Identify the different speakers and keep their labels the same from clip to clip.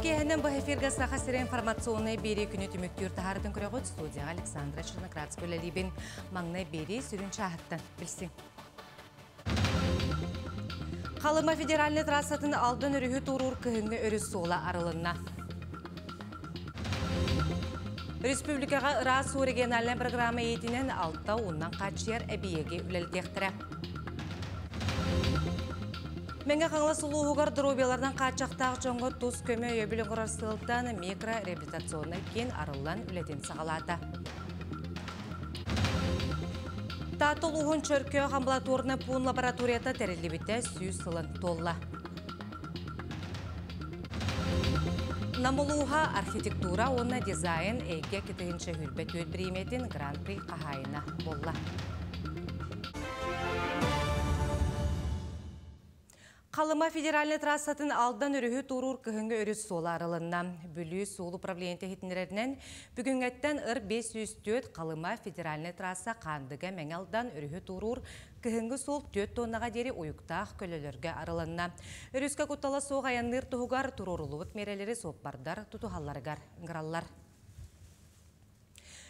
Speaker 1: киэһэнэн бу эфиргэ Саха сирэ информационнай биэрии күнү түмүктүүр таһаарытын көрөҕүт студияҕа Александра Чернократская үлэлиибин. Маҥнай биэрии сүрүн чааһыттан билсиҥ. Халыма федеральнай трассатын Алдан өрүһү туоруур кыһыҥҥы өрүс суола арылынна. Республикаҕа ыраас уу региональнай программа иитинэн алта ууннан хааччыйар эбийиэги үлэлэтиэхтэрэ. Мэҥэ Хаҥалас улууһугар доруобуйаларынан хааччахтаах дьоҥҥо тус көмө өйөбүл оҥорор сыалтан микрореабилитационнай киин арыллан үлэтин саҕалаата. Таатта улууһун Чөркөөх амбулаторнай пуун лабораторията тэриллибитэ 100 сылын туолла. Нам улууһа архитектура уонна дизайн эйгэ кытыһынча хүрбэ түөрт бириэмийэтин гран-при хаһаайына буолла. Халыма федеральнай трассатын Алдан өрүһү туоруур кыһыҥҥы өрүс суола арылынна. Бүлүү суол управлениета иһитиннэрэринэн, бүгүҥҥэттэн ыр 504 Халыма федеральнай трасса Хаандыга Мэҥэ Алдан өрүһү туоруур кыһыҥҥы суол 4 тоннаҕа диэри уйуктаах көлөлөргө арылынна. Өрүскэ куттала суох айанныыр туһугар туруоруллубут миэрэлэри суоппардар тутуһалларыгар ыҥыраллар.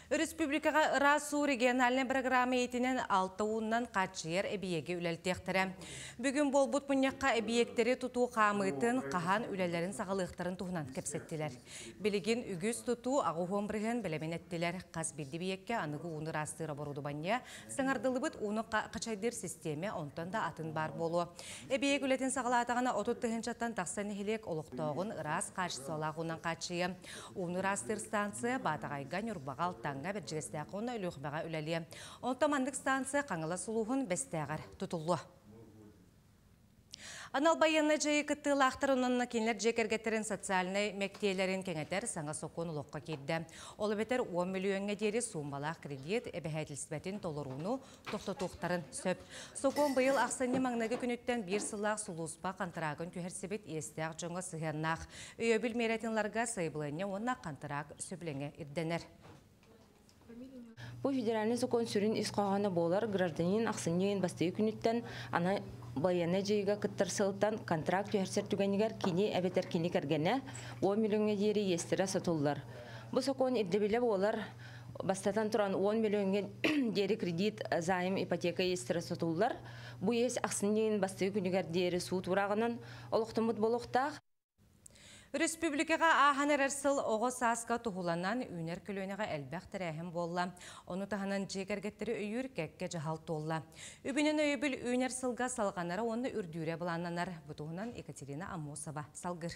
Speaker 1: Өрөспүүбүлүкэҕэ ыраас уу региональнай программа иитинэн алта ууннан хааччыйар эбийиэги үлэлтиэхтэрэ. Бүгүн буолбут мунньахха эбийиэктэри тутуу хаамыытын, хаһан үлэлэрин саҕалыахтарын туһунан кэпсэттилэр. Билигин үгүс тутуу аҕыс бырыһыан бэлэмин эттилэр. Хас биирдии эбийиэккэ аныгы ууну ыраастыыр оборудование, саҥардыллыбыт ууну хачайдыыр систиэмэ онтон да атын баар буолуо. Эбийиэк үлэтин саҕалаатаҕына 30 тыһыынчаттан тахса нэһилиэк олохтооҕун ыраас хаачыстыбалаах уунан хааччыйа. Ууну ыраастыыр станция Баатаҕайга, Ньурбаҕа, Алтаҥҥа, Бэрдьигэстээххэ уонна Өлүөхүмэҕэ үлэлиэ. Онтон маннык станция Хаҥалас улууһун Бэстээҕэр тутуллуо. Анал байыаннай дьайыы кыттыылаахтар уонна кинилэр дьиэ кэргэттэрин социальнай мэктиэлэрин кэҥэтэр саҥа сокуон олоххо киирдэ. Ол эбэтэр 10 мөлүйүөҥҥэ диэри сууммалаах кредит эбэһээтилистибэтин толорууну тохтотуохтарын сөп. Сокуон быйыл ахсынньы маҥнайгы күнүттэн биир сыллаах сулууспа хантыраагын түһэрсибит иэстээх дьоҥҥо сыһыаннаах. Өйөбүл миэрэтин ыларга сайабылыанньа уонна хантыраак сөбүлэҥэ ирдэнэр.
Speaker 2: Бу федеральный закон сүрүн ис хоһооно буолар гражданин ахсынньы ыйын бастакы күнүттэн аны байыаннай дьайыыга кыттар сылтан контракт түһэрсэр түгэнигэр кини эбэтэр кини кэргэнэ 10 миллиоҥҥа диэри иэстэрэ сотуллар. Бу сокуон ирдэбилэ буолар бастатан туран 10 миллиоҥҥа диэри кредит, займ, ипотека иэстэрэ сотуллар. Бу иэс ахсынньы ыйын бастакы күнүгэр диэри суут урааҕынан олохтоммут буолуохтаах.
Speaker 1: Республикаҕа ааһан эрэр сыл оҕо сааска туһуланан үүнэр көлүөнэҕэ элбэх тэрээһин буолла. Ону таһынан дьиэ кэргэттэри өйүүр кэккэ дьаһал туолла. Үбүнэн өйөбүл үүнэр сылга салҕанара уонна үрдүүрэ былааннанар. Бу туһунан Екатерина Аммосова салгыр.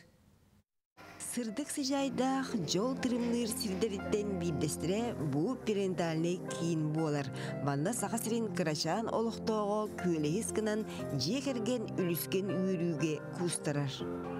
Speaker 3: Сырдык сыдьаайдаах дьол тырымныыр сирдэриттэн биирдэстэрэ бу перинатальнай киин буолар. Манна Саха сирин кырачаан олохтооҕо күөлэһис гынан дьиэ кэргэн үлүскэн үөрүүгэ куустарар.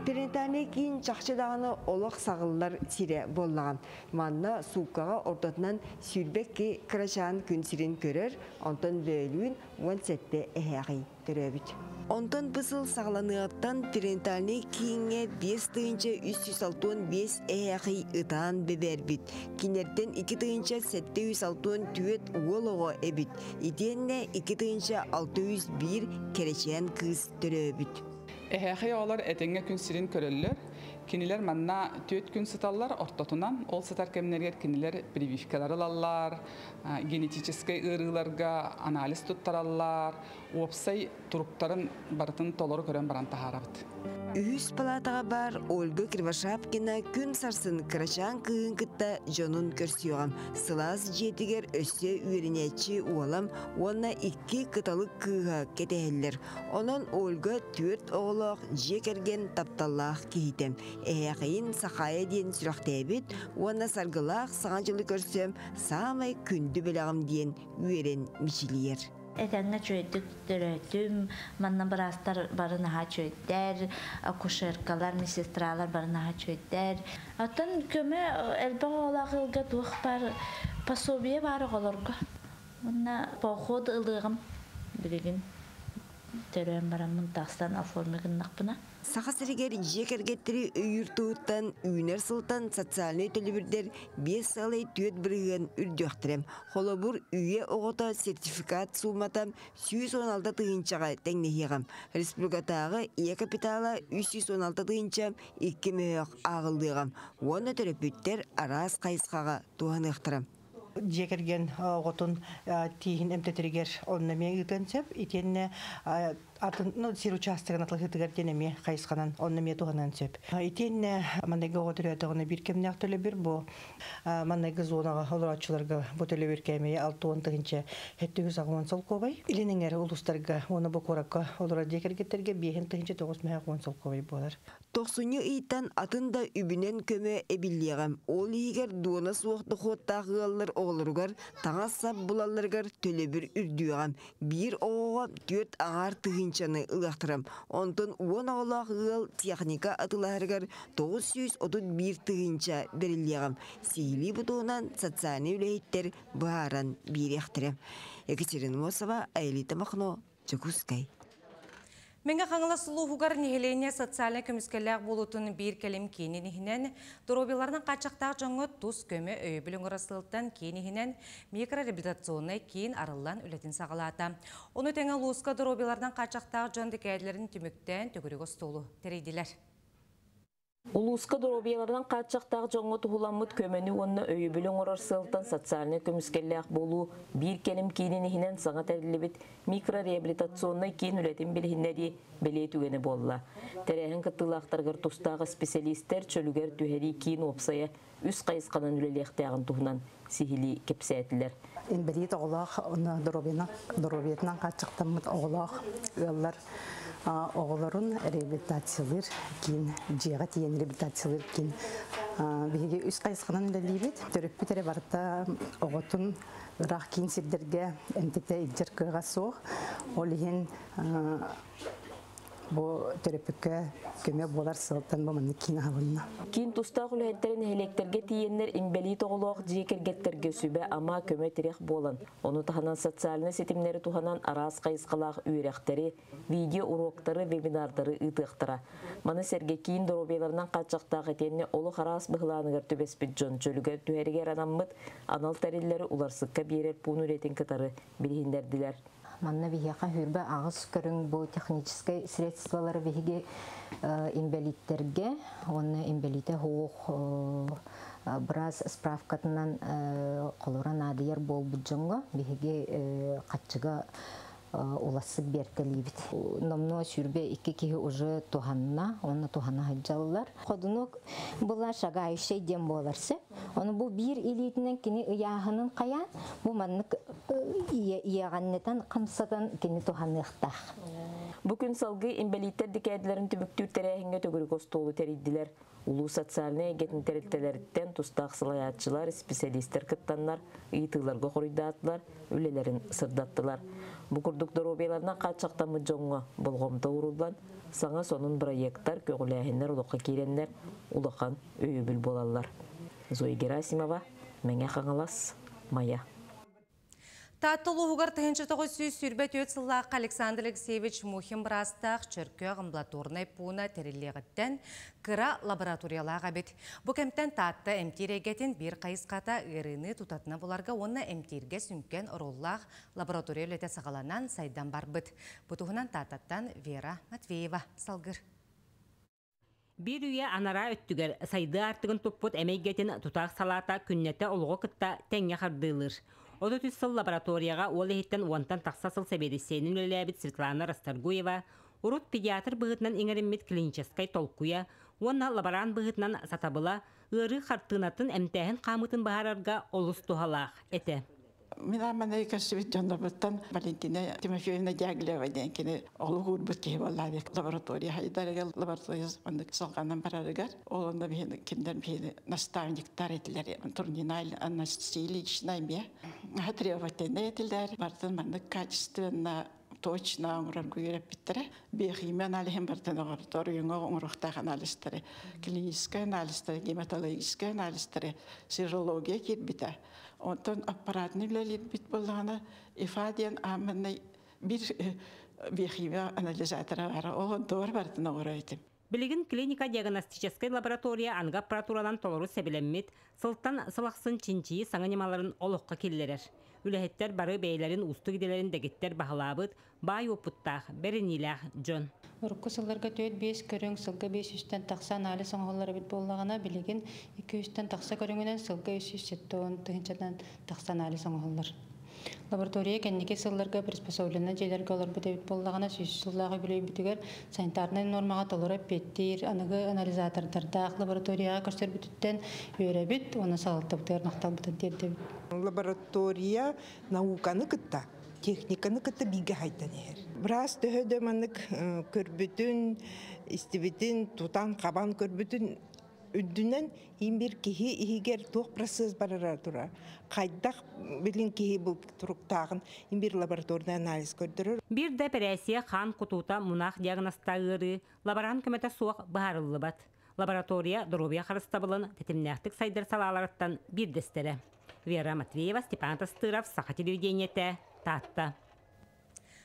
Speaker 3: Перинатальнай киин чахчы даҕаны олох саҕыллар сирэ буоллаҕа. Манна сууккаҕа ортотунан 22 кырачаан күн сирин көрөр, онтон бөөлүүн 17 эһээҕий төрөөбүт. Онтон бу сыл саҕаланыаҕыттан перинатальнай кииҥҥэ 5365 эһээхий ытаан бэбээрбит. Кинилэртэн 2764 уол оҕо эбит. Итиэннэ 2601 кэрэчээн кыыс төрөөбүт.
Speaker 4: Эһээхий оҕолор этэҥҥэ күн сирин көрөллөр. Кинилэр манна 4 күн сыталлар ортотунан. Ол сытар кэмнэригэр кинилэр прививкалар ылаллар, генетическэй ыарыыларга анализ туттараллар, уопсай туруктарын барытын толору көрөн баран таһаарабыт.
Speaker 3: Үһүс палатаҕа баар Ольга Кривошапкина күн сарсын кырачаан кыыһын кытта дьонун көрсүөҕэ. Сылаас дьиэтигэр өссө үөрэнээччи уолам уонна икки кыталык кыыһа кэтэһэллэр. Онон Ольга түөрт оҕолоох дьиэ кэргэн тапталлаах киһитэ. Эһээхийин Сахаайа диэн сүрэхтээбит уонна саргылаах Саҥа дьылы көрсөм саамай күндү бэлэҕим диэн үөрэн мичилийэр.
Speaker 5: Этэҥҥэ үчүгэйдик төрөөтүм, манна быраастар бары наһаа үчүгэйдэр, акушеркалар, медсестралар бары наһаа үчүгэйдэр. Оттон көмө элбэх оҕолоох ыалга туох баар пособие баар оҕолорго. Уонна поход ылыаҕым билигин. Төрөөн бараммын тахсан оформи гыннахпына.
Speaker 3: Саха сиригэр дьиэ кэргэттэри өйүүр туһуттан үүнэр сылтан социальнай төлөбүрдэр 5,4% үрдүөхтэрэ. Холобур, үйэ оҕото сертификат суумата 116 тыһыынчаҕа тэҥнэһиэҕэ. Республикатааҕы ийэ капитала 316 тыһыынча 2 мөһөөх ааҕыллыаҕа. Уонна төрөппүттэр араас хайысхаҕа туһаныахтара.
Speaker 6: Дьиэ кэргэн оҕотун тииһин эмтэтэригэр онно эмиэ ыытыан сөп. Итиэннэ атын ну, сир учаастагын атылыһытыгар диэн эмиэ хайысханан онно эмиэ туһаныан сөп. Итиэннэ манныгы оҕо төрөөтөҕүнэ биир кэмнээх төлөбүр бу манныгы зонаҕа олорооччуларга бу төлөбүр кээмэйэ 60 тыһыынча 780 солкуобай. Илин эҥэр улуустарга уонна бу куоракка олорор дьиэ кэргэттэргэ 5 тыһыынча 910 солкуобай буолар.
Speaker 3: Тохсунньу ыйтан атын да үбүнэн көмө эбиллиэҕэ. Ол иһигэр дуона суох дохуоттаах ыаллар оҕолоругар таҥас-сап булалларыгар төлөбүр үрдүөҕэ. Биир оҕоҕо 4,5 тыһыынчаны ылыахтара. Онтон 10 оҕолоох ыал техника атыылаһарыгар 931 тыһыынча бэриллиэҕэ. Сиһилии бу туһунан социальнай үлэһиттэр быһааран биэриэхтэрэ. Екатерина Мосова, Аэлита Махно, Дьокуускай.
Speaker 1: Мэҥэ Хаҥалас улууһугар нэһилиэнньэ социальнай көмүскэллээх буолуутун биир кэлим киинин иһинэн доруобуйаларынан хааччахтаах дьоҥҥо тус көмө өйөбүл оҥорор сыалтан киин иһинэн микрореабилитационнай киин арыллан үлэтин саҕалаата. Ону тэҥэ улууска доруобуйаларынан хааччахтаах дьон дэкээдилэрин түмүктээн төгүрүк остуолу тэрийдилэр.
Speaker 7: Улууска доруобуйаларынан хааччахтаах дьоҥҥо туһуламмыт көмөнү уонна өйөбүлү оҥорор сыалтан социальнай көмүскэллээх буолуу биир кэлим киинин иһинэн саҥа тэриллибит микрореабилитационнай киин үлэтин билиһиннэрии бэлиэ түгэнэ буолла. Тэрээһин кыттыылаахтарыгар тустаах исписэлиистэр чөлүгэр түһэрии киин уопсайа үс хайысханан үлэлиэхтээҕин туһунан сиһилии кэпсээтилэр.
Speaker 8: Инбэлиит оҕолоох доруобуйатынан хааччахтаммыт оҕолоох ыаллар оҕолорун реабилитациялыыр киин, дьиэҕэ тиийэн реабилитациялыыр киин. Биһиги үс хайысханан үлэлиибит. Төрөппүт эрэ барыта оҕотун ыраах киин сирдэргэ эмтэтэ илдьэр кыаҕа суох. Ол иһин бу төрөппүккэ көмө буолар сыалтан бу маннык киин аһылынна.
Speaker 7: Киин тустаах үлэһиттэрин нэһилиэктэргэ тиийэннэр инбэлиит оҕолоох дьиэ кэргэттэргэ сүбэ-ама көмө-тирэх буолан, ону таһынан социальнай ситимнэри туһанан араас хайысхалаах үөрэхтэри, видео-уроктары, вебинардары ыытыахтара. Маны сэргэ киин доруобуйаларынан хааччахтаах итиэннэ олох араас быһылааныгар түбэспит дьон чөлүгэр түһэригэр анаммыт анал тэриллэри уларсыкка биэрэр пуун үлэтин кытары билиһиннэрдилэр.
Speaker 9: Манна биһиэхэ хүрбэ аҕыс көрүҥ бу техническэй средстволары биһиги инбэлииттэргэ уонна инбэлиитэ суох быраас справкатынан холура наадыйар буолбут дьоҥҥо биһиги хаччыга улассык биэртэлиибит. Номнуо 22 киһи уже туһанна, уонна туһана сылдьаллар. Ходунок была шагающий диэн буоларсы. Ону бу биир илиитинэн кини ыйааһынын хайаан, бу маннык иэҕэннэтэн хамсатан кини туһаныахтаах.
Speaker 7: Бу күн салгыы инбэлииттэр дэкээдилэрин түмүктүүр тэрээһиҥҥэ төгүрүк остуолу тэрийдилэр. Улуус социальнай эйгэтин тэрилтэлэриттэн тустаах салайааччылар, исписэлиистэр кыттаннар, ыйытыыларга хоруйдаатылар, үлэлэрин сырдаттылар. Бу курдук доруобуйаларынан хааччахтаммыт дьоҥҥо болҕомто ууруллан, саҥа сонун бырайыактар, көҕүлээһиннэр олоххо киирэннэр улахан өйөбүл буолаллар. Зоя Герасимова, Мэҥэ Хаҥалас, Майа.
Speaker 1: Таатта улууһугар 1924 сыллаахха Александр Алексеевич Мухин быраастаах Чөркөөх амбулаторнай пууна тэриллиэҕиттэн кыра лабораториялаах эбит. Бу кэмтэн Таатта эмтиир эйгэтин биир хайысхата ыарыыны тутатына буларга уонна эмтииргэ сүҥкэн оруоллаах лаборатория үлэтэ саҕаланан сайдан барбыт. Бу туһунан Тааттаттан Вера Матвеева салгыр.
Speaker 10: Биир үйэ анараа өттүгэр сайдыы аартыгын туппут эмп эйгэтин тутаах салаата күннэтэ олоҕу кытта тэҥҥэ хардыылыыр. 33 сыл лабораторияҕа ол иһиттэн уонтан тахса сыл сэбиэдиссэйинэн үлэлээбит Светлана Расторгуева урут педиатр быһыытынан иҥэриммит клиническэй толкуйа уонна лаборант быһыытынан сатабыла ыарыы хартыынатын эмтээһин хаамыытын быһаарарга олус туһалаах этэ.
Speaker 11: Мин амманай көрсүбүт дьоннорбуттан Валентина Тимофеевна Дягилева диэн кини олук уурбут киһи буолла лаборатория хайдарыгар лаборатория маннык салҕанан барарыгар ол онно биһини кинилэр биһини наставниктар этилэр Турнина Анастасия Ильична эмиэ требовательнай этилэр бартын маннык качественно точно оҥорорго үөрэппиттэрэ биохимия аналиһын бартын оҥордор уйуҥа оҥоруохтаах анализтары клиническэй анализтары гематологическай анализтары серология киирбитэ онтон аппаратный үлэлиирбит буоллаҕына ИФА диэн ааманнай биир Биохимия анализатора бар. Ол онтугар барытын оҥорор этим.
Speaker 10: Билигин клиника диагностическай лаборатория аныгы аппаратуранан толору сэбилэммит, сылтан сыл ахсын чинчийии саҥа ньымаларын олоххо киллэрэр. Үлэһиттэр бары бэйэлэрин уустук идэлэрин дэгиттэр баһылаабыт, баай уопуттаах, бэриниилээх дьон.
Speaker 12: Урукку сылларга 4-5 көрүҥ сылга 500-тэн тахса анализ оҥоһуллар эбит буоллаҕына, билигин 200-тэн тахса көрүҥүнэн сылга 370 тыһыынчатан тахса анализ оҥоһуллар. Лаборатория кэнники сылларга приспособлена дьиэлэргэ олорбут эбит буоллаҕына, 100 сыллаах үбүлүөйбүтүгэр санитарнай нуормаҕа толору эппиэттиир аныгы анализатордардаах лабораторияҕа көрсөрбүтүттэн үөрэбит уонна салалтабытыгар махталбытын тиэрдэбит.
Speaker 13: Лаборатория науканы кытта, техниканы кытта бииргэ хайдан иһэр. Быраас төһө да маннык көрбүтүн, истибитин, тутан-хабан көрбүтүн үрдүнэн иин киһи иһигэр туох процесс барара турар. Хайдах билин киһи бу туруктааҕын бир лабораторный анализ көрдөрөр.
Speaker 10: Биир да эпэрээссийэ, хаан кутуута, мунаах диагнозтаах ыарыы лаборант көмөтө суох быһаарыллыбат. Лаборатория доруобуйа харыстабылын тэтимнээхтик сайдар салааларыттан биирдэстэрэ. Вера Матвеева, Степан Тастыров, Саха телевидениетэ, Таатта.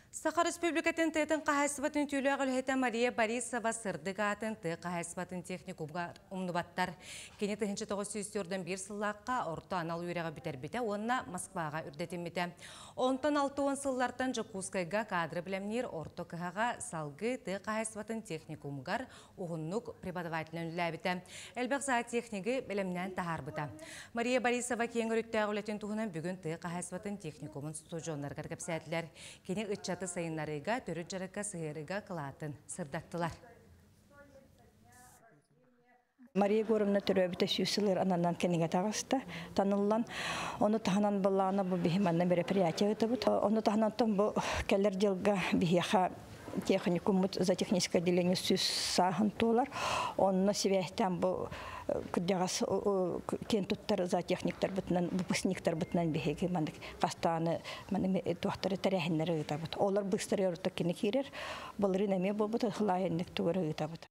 Speaker 1: Саха Республикатын тыатын хаһаайыстыбатын үтүөлээх үлэһитэ Мария Борисова сырдык аатын тыа хаһаайыстыбатын техникумугар умнубаттар. Кини 1941 сыллаахха орто анал үөрэҕи бүтэрбитэ уонна Москваҕа үрдэтиммитэ. Онтон 60 сыллартан Дьокуускайга кадры бэлэмниир орто кыһаҕа, салгыы тыа хаһаайыстыбатын техникумугар уһуннук преподавателинэн үлэлээбитэ. Элбэх зоотехниги бэлэмнээн таһаарбыта. Мария Борисова киэҥ өрүттээх үлэтин туһунан бүгүн тыа хаһаайыстыбатын техникумун устудьуоннарыгар кэпсээтилэр. Кини ыччаты сайыннарыыга, төрүт дьарыкка сыһыарыыга кылаатын сырдаттылар.
Speaker 14: Мария Егоровна төрөөбүтэ 100 сылыгар ананан кинигэ таҕыста, таныллан. Ону таһынан былаана бу биһи манна мероприятие ыытабыт. Ону таһынан бу кэлэр дьылга биһиэхэ техникуммут зоотехническое отделение 100 сааһын туолар. Онно сибээстээн бу кырдьаҕас киэн туттар зоотехниктарбытынан, выпускниктарбытынан биһиги маннык хастааны маны туохтары тэрээһиннэри ыытабыт. Олор быыстары орто кини киирэр. Былырыын эмиэ буолбут хылаайыннык тугары ыытабыт.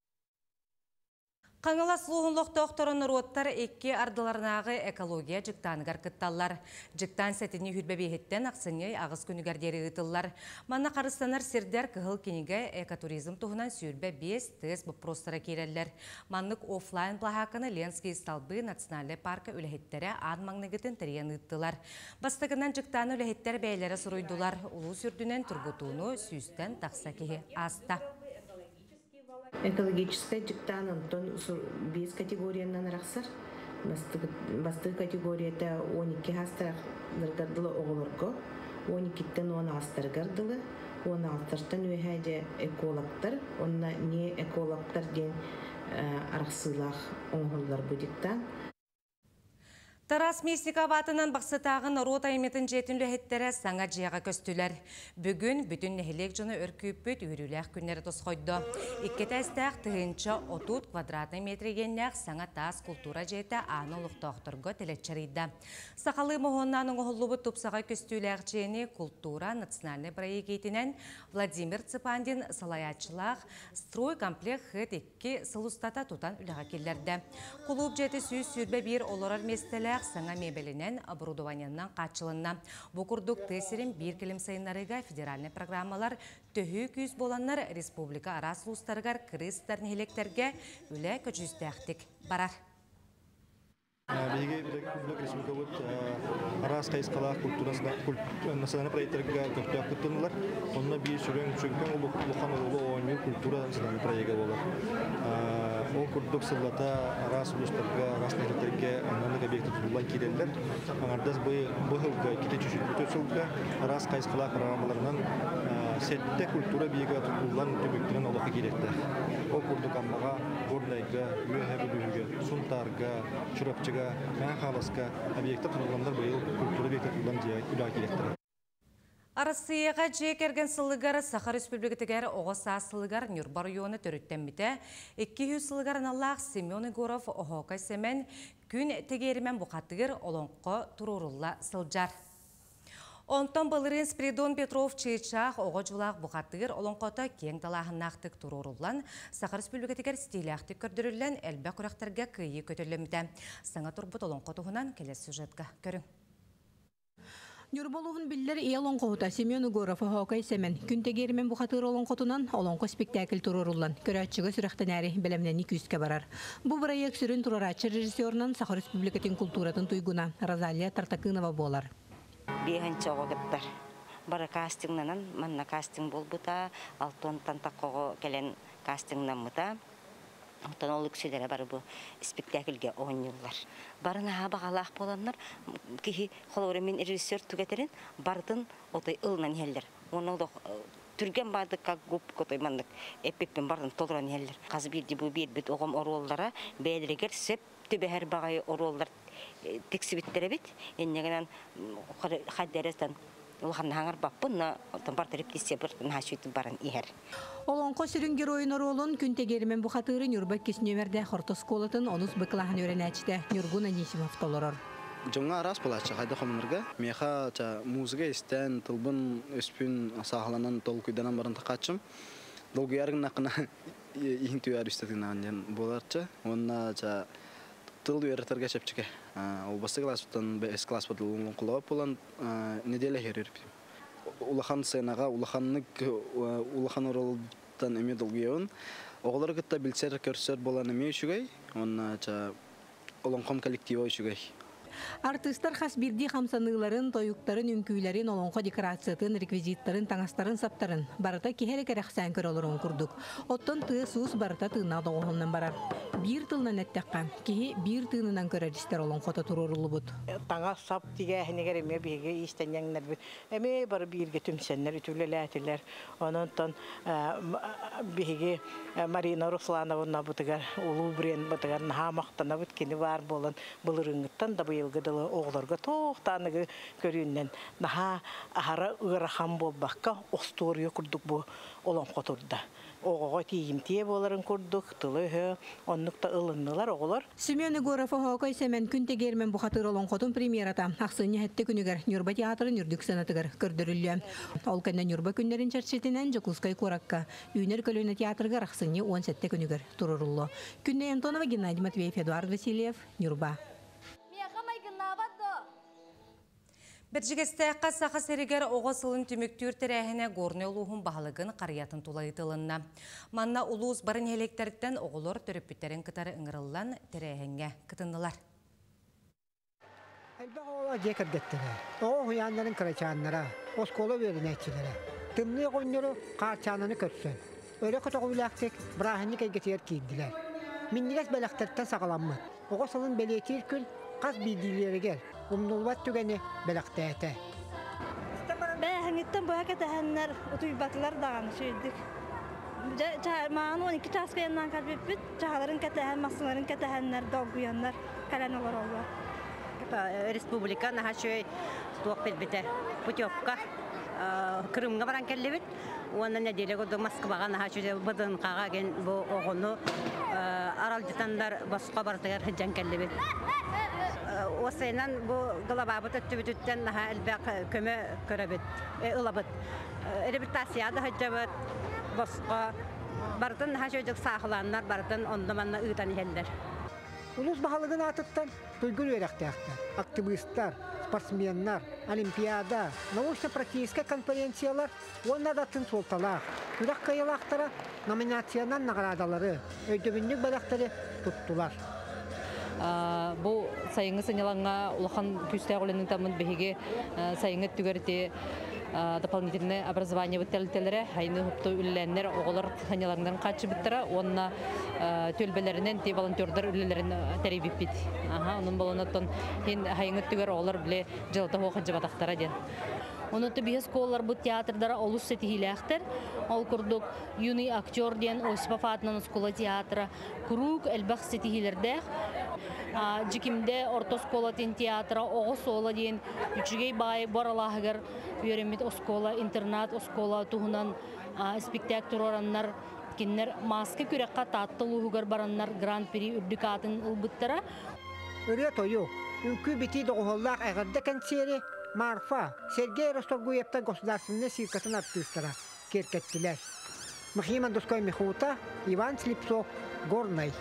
Speaker 1: Хаҥалас улууһун олохтоохторо норуоттар икки ардыларынааҕы экология дьыктааныгар кытталлар. Дьыктаан сэтинньи 25-иттэн ахсынньы 8 күнүгэр диэри ыытыллар. Манна харыстанар сирдэр, кыһыл кинигэ, экотуризм туһунан 25 тыас боппуруостара киирэллэр. Маннык офлайн былаһаакканы Ленские столбы национальнай парка үлэһиттэрэ аан маҥнайгытын тэрийэн ыыттылар. Бастакынан дьыктааны үлэһиттэр бэйэлэрэ суруйдулар. Улуус үрдүнэн тургутууну 100-тэн тахса киһи ааста.
Speaker 15: Экологическай дьыктаан онтон биэс категориянан арахсар. Бастакы категорията 12 саастарыгар дылы оҕолорго, 12-тэн 16-тарыгар дылы, 16-тан үөһээ дьэ экологтар, уонна не экологтар диэн арахсыылаах оҥоһуллар бу дьыктаан.
Speaker 1: Тарас Местников аатынан Бахсытааҕы норуот айымньытын дьиэтин үлэһиттэрэ саҥа дьиэҕэ көстүлэр. Бүгүн бүтүн нэһилиэк дьоно өр күүппүт үөрүүлээх күннэрэ тосхойдо. Икки этээстээх 1030 квадратнай метр иэннээх саҥа таас култуура дьиэтэ ааны олохтоохторго тэлэччи арыйда. Сахалыы моһуоннаан оҥоһуллубут тупсаҕай көстүүлээх дьиэни култуура национальнай бырайыак иитинэн Владимир Цыпандин салайааччылаах стройкомплект ХЭТ 2 сыл устата тутан үлэҕэ киллэрдэ. Кулууп дьиэтэ 121 олорор миэстэлээх саҥа миэбэлинэн, оборудованиенан хааччылынна. Бу курдук тыа сирин биир кэлим сайыннарыыга федеральнай программалар төһүү күүс буоланнар республика араас улуустарыгар кырыы сытар нэһилиэктэргэ үлэ көдьүүстээхтик барар.
Speaker 16: Биһиги республикабыт араас хайысхалаах культура национальный проекттарга көхтөөх кыттынылар. Онно биир сүрүн сүҥкэн улахан оруолу оонньуур культура национальный проекта буолар. Ол курдук сыллата араас улуустарга, араас нэһилиэктэргэ маннык объекты тутуллан киирэллэр. Аҥардас бу сылга, 204 сылга араас хайысхалаах программаларынан сэттэ культура объега тутуллан түмүктэнэн олоххо киириэхтээх. Ол курдук Аммаҕа, Горнайга, Үөһээ Бүлүүгэ, Сунтаарга, Чурапчыга, Мэҥэ Хаҥаласка объекта тутулланнар быйыл культура объекта тутуллан дьиэ үлэҕэ киириэхтэрэ.
Speaker 1: Арассыыйаҕа дьиэ кэргэн сылыгар, Саха Республикатыгар оҕо саас сылыгар Ньурба оройуона төрүттэммитэ 200 сылыгар аналлаах Семен Егоров Оһоокой Сэмэн Күн Тэгиэримэн бухатыыр олоҥхо туруорулла сылдьар. Онтон былырыын Спиридон Петров Чыычаах оҕо дьулаах бухатыыр олоҥхото киэҥ далааһыннаахтык туруоруллан, Саха Республикатыгар ситиилээхтик көрдөрүллэн, элбэх күрэхтэргэ кыайыы көтөллөммүтэ. Саҥа турбут олоҥхо туһунан кэлэр сюжетка көрүҥ.
Speaker 17: Ньурба улууһун биллэр ийэ олоҥхоһута Семен Егоров Оһоокой Сэмэн Күн Тэгиэрмэн бухатыыр олоҥхотунан олоҥхо спектакль туруоруллан, көрөөччүгэ сүрэхтэнээри бэлэмнэнии күүскэ барар. Бу бырайыак сүрүн туруорааччы режиссерунан Саха Республикатын култууратын туйгуна Розалия Тартакынова буолар.
Speaker 18: Биэһинчэ оҕо кыттар. Бары кастингнанан, манна кастинг буолбута, алтонтан таккоҕо кэлэн кастингнаммыта. Оттон ол үксүлэрэ бары бу спектакльгэ оонньууллар. Бары наһаа баҕалаах буоланнар, киһи холобура мин режиссер түгэтэрин барытын отой ылынан иһэллэр. Уонна олох түргэн баардык как губка отой маннык эппиппин барытын толорон иһэллэр. Хас биирдии бу биэрбит оҕом оруоллара бэйэлэригэр сөп түбэһэр баҕайы оруоллар тиксибиттэр эбит. Инньэ гынан хайдары улаханнаһаҥар баппын, но барта репетиция бір наһаа баран иһэр.
Speaker 17: Олоҥхо сүрүн геройун оруолун Күн Тэгиэрмэн бухатыыры Ньурба иккис нүөмэрдээх орто оскуолатын онус Б кылааһын үөрэнээччитэ Ньургун Анисимов толорор.
Speaker 19: Дьоҥҥо араас буолааччы хайдах хомунарга. Миэхэ ча музыка истэн, тылбын, өспүн сааһыланан, толкуйданан баран тахааччым. Долгуйар гыннаххына иһин түһэр үстэтигинэн диэн буоларчы. Уонна ча тыл үөрэтэргэ чэпчэки. Ол бастакы класспыттан бэһис класспыт олоҥхолоох буолан неделя иһэр улахан сценаҕа улаханнык улахан оруолтан эмиэ долгуйабын. Оҕолору кытта билсэр, көрсөр буолан эмиэ үчүгэй. Уонна ча олоҥхом коллектива үчүгэй.
Speaker 17: Артыыстар хас биирдии хамсаныыларын, тойуктарын, үҥкүүлэрин, олоҥхо декорациятын, реквизиттарын, таҥастарын-саптарын барыта киһи эрэ кэрэхсээн көрө олоруон курдук. Оттон тыас-уус барыта тыыннаах доҕуһуолунан барар. Биир тылынан эттэххэ, киһи биир тыынынан көрөр-истэр олоҥхото туруоруллубут.
Speaker 20: Таҥас-сап тигээһинигэр эмиэ биһиги иистэнньэҥнэрбит эмиэ бары бииргэ түмсэннэр үтүлэлээтилэр. Онон биһиги Марина Руслановна бытыгар улуу бренд бытыгар наһаа махтанабыт кини баар буолан былырыыҥҥыттан да быйылгы дылы оҕолорго туох-тааныгы көрүүннэн наһаа аһара ыарахан буолбакка остуоруйа курдук бу олоҥхо турда. Оҕоҕо тиийимтиэ буоларын курдук тылы-өһө оннук да ылыннылар оҕолор.
Speaker 17: Семен Егоров Оһоокой Сэмэн Күн Тэгиэрмэн бухатыыр олоҥхотун премьерата ахсынньы сэттэ күнүгэр Ньурба театрын үрдүк сценатыгар көрдөрүллүө. Ол кэннэ Ньурба күннэрин чэрчитинэн Дьокуускай куоракка Үүнэр көлүөнэ театрыгар ахсынньы 17 күнүгэр туруоруллуо. Күннэй Антонова, Геннадий Матвеев, Эдуард Васильев, Ньурба.
Speaker 1: Бэрдьигэстээххэ Саха сиригэр оҕо сылын түмүктүүр тэрээһинэ Горнай улууһун баһылыгын харыйатын тула ыытылынна. Манна улуус бары нэһилиэктэриттэн оҕолор төрөппүттэрин кытары ыҥырыллан тэрээһиҥҥэ кытыннылар.
Speaker 21: Элбэх оҕолоох дьиэ кэргэттэрэ, оҕо уһуйааннарын кырачааннара, оскуола үөрэнээччилэрэ тымныы оҕонньору Хаарчаананы көрсөн, өрө көтөҕүүлээхтик бырааһынньык эйгэтигэр киирдилэр. Минньигэс бэлэхтэртэн саҕаламмыт оҕо сылын бэлиэтиир күн хас биирдиилэригэр умнуллубат түгэни бэлэхтээтэ.
Speaker 22: Бээһиҥиттэн быһа кэтэһэннэр утуйбатылар даҕаны үчүгэйдик. Маҕан 12 чааска яннан кэлбиппит, чаһаларын кэтэһэн, массыналарын кэтэһэннэр, долгуйаннар кэлэн олороллор.
Speaker 10: Республика наһаа үчүгэй туох билбитэ. Путевка Крымҥа баран кэллибит. Уонна нэдиэлэ курдук Москваҕа наһаа үчүгэй ВДНХ-ҕа ген бу оҕону аралдьытаннар босхо барытыгар сылдьан кэллибит. Уосайынан бу главабыт өттүбүтүттэн наһаа элбэх көмө көрөбүт, ылабыт. Реабилитация да сылдьабыт, босхо барытын наһаа үчүгэйдик саахылааннар барытын онно-манна ыытан иһэллэр.
Speaker 21: Улуус баһылыгын аатыттан туйгун үөрэхтээхтэр, актыбыыстар, спортсменнар, олимпиада, научно-практическай конференциялар уонна да атын суолталаах күрэх кыайыылаахтара номинациянан наҕараадалары, өйдөбүнньүк бэлэхтэри туттулар.
Speaker 23: Бу сайыҥҥы сынньалаҥҥа улахан күүстээх үлэни ыытаммыт биһиги сайыҥҥы өттүгэр ити дополнительное образование тэрилтэлэрэ айны хупту үлэлээннэр оҕолор сынньалаҥнарын хааччыбыттара уонна түөлбэлэринэн ти волонтердар үлэлэрин тэрийбиппит. Аха, онон болоноттон хин хайыҥҥы өттүгэр оҕолор биле дьылата хуох дьыбатахтара диэн.
Speaker 24: Онон биһи оскуолаларбыт театрдара олус ситиһиилээхтэр. Ол курдук юный актер диэн Осипов аатынан оскуола театра куруук элбэх ситиһиилэрдээх. Дьикимдэ орто оскуолатын театра оҕо суола диэн үчүгэй баай баралааһыгар үөрэммит оскуола, интернат оскуола туһунан спектакль туруораннар кинилэр маска күрэххэ Таатта улууһугар бараннар гран-при үрдүк аатын ылбыттара.
Speaker 21: Ырыа-тойук, үҥкүү-битии доҕуһуоллаах эҕэрдэ кэнсиэри Марфа, Сергей Расторгуевтар государственнай циркатын артыыстара киэркэттилэр. Михаил Мандускай Михута, Иван Слепцов, Горнай.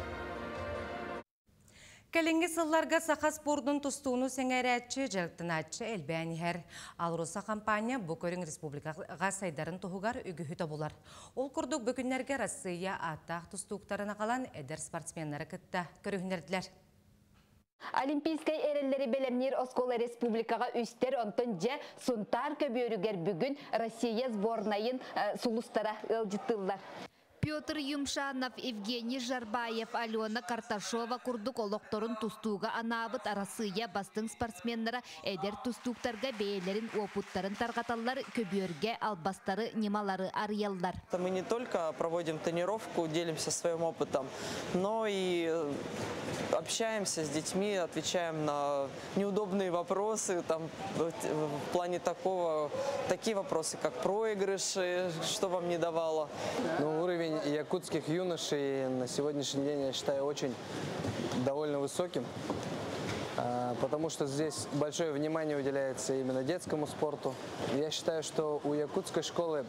Speaker 1: Кэлиҥҥи сылларга саха спордун тустууну сэҥээрээччи, дьарыктанааччы элбээн иһэр. АЛРОСА хампаанньа бу көрүҥ республикаҕа сайдарын туһугар үгүһү тобулар. Ол курдук бу күннэргэ Арассыыйа ааттаах тустууктарын аҕалан эдэр спортсменнары кытта көрүһүннэрдилэр.
Speaker 2: Олимпийскай эрэллэри бэлэмниир оскуола республикаҕа үстэр, онтон дьэ Сунтаар көбүөрүгэр бүгүн Россия сборнайын сулустара ыалдьыттыыллар. Петр Юмшанов, Евгений Жарбаев, Алена Карташова курдук олохторун тустууга анаабыт Арассыыйа бастыҥ спортсменнара эдэр тустууктарга бэйэлэрин уопуттарын тарҕаталлар, көбүөргэ албастары, ньымалары арыйаллар.
Speaker 4: Мы не только проводим тренировку, делимся своим опытом, но и общаемся с детьми, отвечаем на неудобные вопросы, там, в плане такого, такие вопросы, как проигрыши, что вам не давало.
Speaker 5: Ну, уровень якутских юношей на сегодняшний день, я считаю, очень довольно высоким, потому что здесь большое внимание уделяется именно детскому спорту. Я считаю, что у якутской школы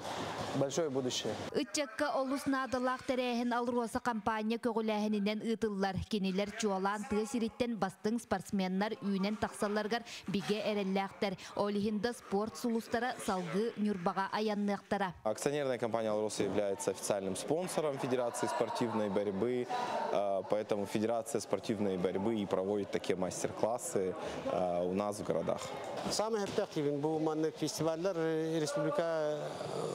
Speaker 5: большое будущее.
Speaker 2: Ыччакка олус наадалаах тэрээһин АЛРОСА компания көҕүлээһининэн ыытыллар. Кинилэр чуолаан тыа сириттэн бастыҥ спортсменнар үүнэн тахсалларыгар бигэ эрэллээхтэр. Ол иһин да спорт сулустара салгыы Ньурбаҕа айанныахтара.
Speaker 6: Акционерная компания «Алроса» является официальным спонсором Федерации спортивной борьбы, поэтому Федерация спортивной борьбы и проводит такие мастер-классы у нас в городах.
Speaker 25: Саамай сөптөөх бу маннык фестиваллар республика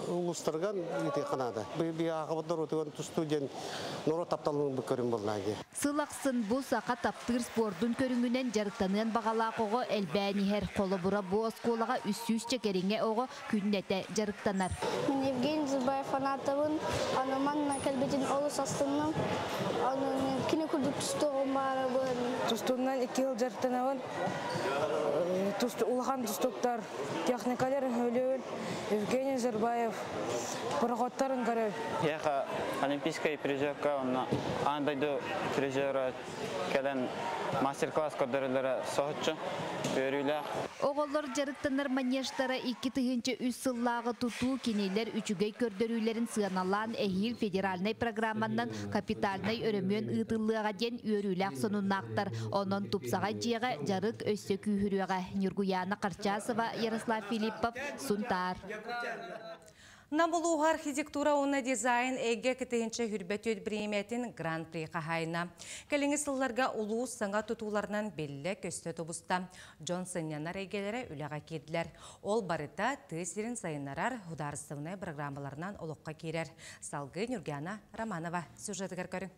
Speaker 25: улуустарыгар ыытыахха наада. Бу тустуу диэн норуот тапталын көрүҥ буоллаҕа дии.
Speaker 2: Сыл ахсын бу саха таптыыр спордун көрүҥүнэн дьарыктаныан баҕалаах оҕо элбээн иһэр. Холобура, бу оскуолаҕа 300 кэриҥэ оҕо күннэтэ дьарыктанар.
Speaker 26: Мин Евгений Зубаев фанатабын, аны манна кэлбитин олус астынным. Аны мин кини курдук тустуоҕум баарабын.
Speaker 27: Тустуунан 2 жыл дьарыктанабын. Улахан тустууктар, техникаларын сөбүлүүбүн, Евгений Зербаев, проходтарын көрөбүн.
Speaker 28: Яха олимпийскай призерка, онно аан дойду призера кэлэн мастер-класс көрдөрөллөрө соһуччу, үөрүүлээх.
Speaker 2: Оҕолор дьарыктанар манежтара 2003 сыллааҕы тутуу. Кинилэр үчүгэй көрдөрүүлэрин сыаналаан эһиил федеральнай программанан капитальнай өрөмүөн ыытыллыаҕа диэн үөрүүлээх сонуннаахтар. Онон тупсаҕай дьиэҕэ дьарык өссө күүһүрүөҕэ. Ньургуяна Карчасова, Ярослав Филиппов, Сунтаар.
Speaker 1: Нам улууһа архитектура уонна дизайн эйгэ 2024 бириэмийэтин гран-при хаһаайына. Кэлиҥҥи сылларга улуус саҥа тутууларынан биллэ көстө тубуста. Дьон сынньанар эйгэлэрэ үлэҕэ киирдилэр. Ол барыта тыа сирин сайыннарар судаарыстыбаннай программаларынан олоххо киирэр. Салгыы Ньургуяна Романова сюжетыгар көрүҥ.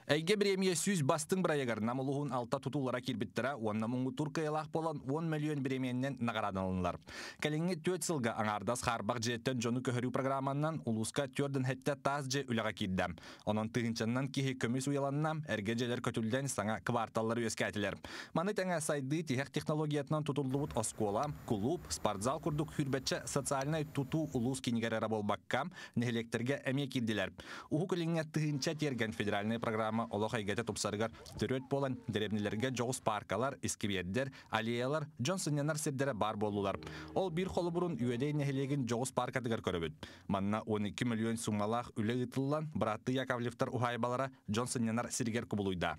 Speaker 29: Эйгэ бириэмийэ 100 бастыҥ бырайыагар Нам улууһун алта тутуулара киирбиттэрэ уонна муҥутуур кыайыылаах буолан 10 миллион бириэмийэнэн наҕараадаланнылар. Кэлиҥҥи 4 сылга аҥаардас хаарбах дьиэттэн дьону көһөрүү программанан улууска 47 таас дьиэ үлэҕэ киирдэ. Онон тыһыынчаннан киһи көмүс уйаланна, эргэ дьиэлэр көтүллэн саҥа кварталлар үөскээтилэр. Маны тэҥэ сайдыы тиһэх технологиятынан тутуллубут оскуола, кулууп, спортзал курдук 20-чэ социальнай тутуу улуус киинигэр эрэ буолбакка, нэһилиэктэргэ эмиэ киирдилэр. Уһук Илиҥҥэ 1000 тиэргэн федеральнай программа олох эйгэтэ тупсарыгар төрүөт буолан, дэриэбинэлэргэ дьоҕус паркалар, искибиэрдэр, аллеялар, дьон сынньанар сирдэрэ баар буоллулар. Ол биир холобурун Үөдэй нэһилиэгин дьоҕус паркатыгар көрөбүт. Манна 12 миллион суммалаах үлэ ыытыллан, бырааттыы Яковлевтар уһаайбалара дьон сынньанар сиригэр кубулуйда.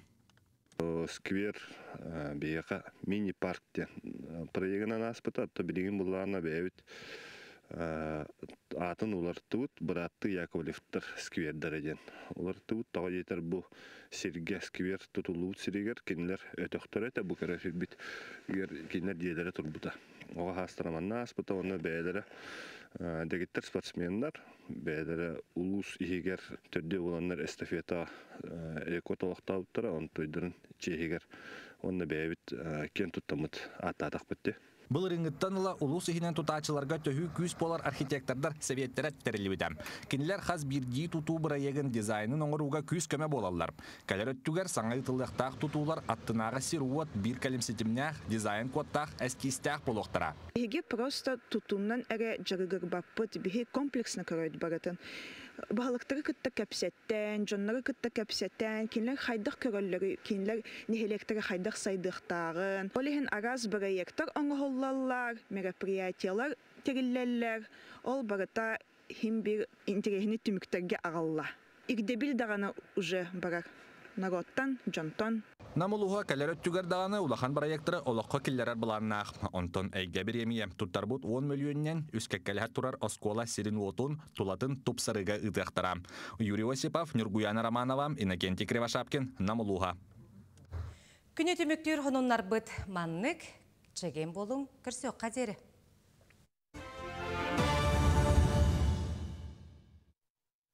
Speaker 30: Сквер биһиэхэ мини-парк диэн проегынан ааспыта, то билигин буоллаҕына бэйэбит аатын уларыттыбыт, бырааттыы Яковлевтар сквердэрэ диэн уларыттыбыт. Тоҕо диэтэр бу сиргэ сквер тутуллубут сиригэр кинилэр өтөхтөрө этэ, бу көрө сирбит кинилэр дьиэлэрэ турбута. Оҕо саастара манна ааспыта, уонна бэйэлэрэ дэгиттэр спортсменнар, бэйэлэрэ улуус иһигэр төрдүө буоланнар эстафета рекорд олохтообуттара, онтуйдарын чиэһигэр уонна бэйэбит киэн туттаммыт ааттаатахпыт дии.
Speaker 29: Былырыыҥҥыттан ыла улуус иһинэн тутааччыларга төһүү күүс буолар архитектордар сэбиэттэрэ тэриллибитэ. Кинилэр хас биирдии тутуу бырайыагын дизайнын оҥорууга күүс-көмө буолаллар. Кэлэр өттүгэр саҥа ыытыллыахтаах тутуулар аттынааҕы сир-уот биир кэлим ситимнээх, дизайн кодтаах, эскизтээх буолуохтара.
Speaker 31: Биһиги просто тутуунан эрэ дьарыгырбаппыт, биһи комплексно көрөбүт барытын. Баһылыктары кытта кэпсэттэн, дьоннору кытта кэпсэтэн, кинилэр хайдах көрөллөрүй, кинилэр нэһилиэктэрэ хайдах сайдыахтааҕын. Ол иһин араас бырайыактар оҥоһуллаллар, мероприятиялар тэриллэллэр. Ол барыта иһин биир интэриэһинэй түмүктэргэ аҕалла. Ирдэбил даҕаны уже барар народтан, дьонтон.
Speaker 29: Нам улууһа кэлэр өттүгэр даҕаны улахан бырайыактары олоххо киллэрэр былааннаах. Онтон Эйгэ бириэмийэ туттарбыт 10 мөлүйүөнүнэн үс кэккэлэһэ турар оскуола сирин-уотун, тулатын тупсарыыга ыытыахтара. Юрий Осипов, Нюргуяна Романова, Иннокентий Кривошапкин, Нам улууһа.
Speaker 1: Күнү түмүктүүр сонуннарбыт маннык. Чэгиэн буолуҥ, көрсүөххэ диэри.